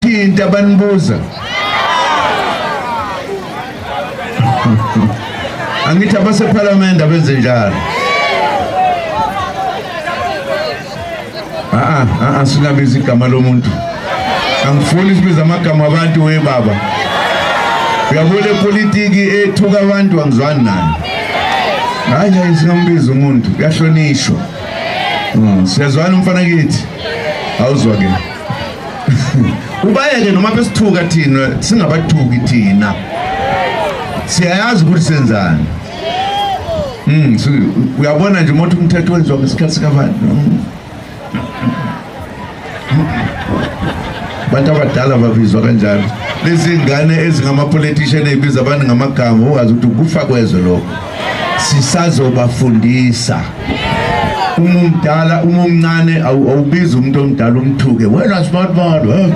Thinta banibuza. Angithi abasephalamende abenze njalo. A a singabiza igama lomuntu. Angifuni sibiza amagama abantu we baba. Uyabona politiki ethuka abantu angizwani nayo. Hayi hayi singambiza umuntu uyahlonishwa. Siyazwana umfana kithi. Awuzwa ke. Ubayeke noma besithuka thina singabathuki thina. Siyayazi ukuthi senzani. Uyabona nje umuntu umthetho wenziwa ngesikhathi sikabani. Abantu abadala babizwa kanjalo. Lezi ngane ezingama-politician ezibiza abantu ngamagama ungazi ukuthi kufa kwezwe lokho. Sisazobafundisa. Uma umdala uma umncane awubizi umuntu omdala umthuke wena smart man.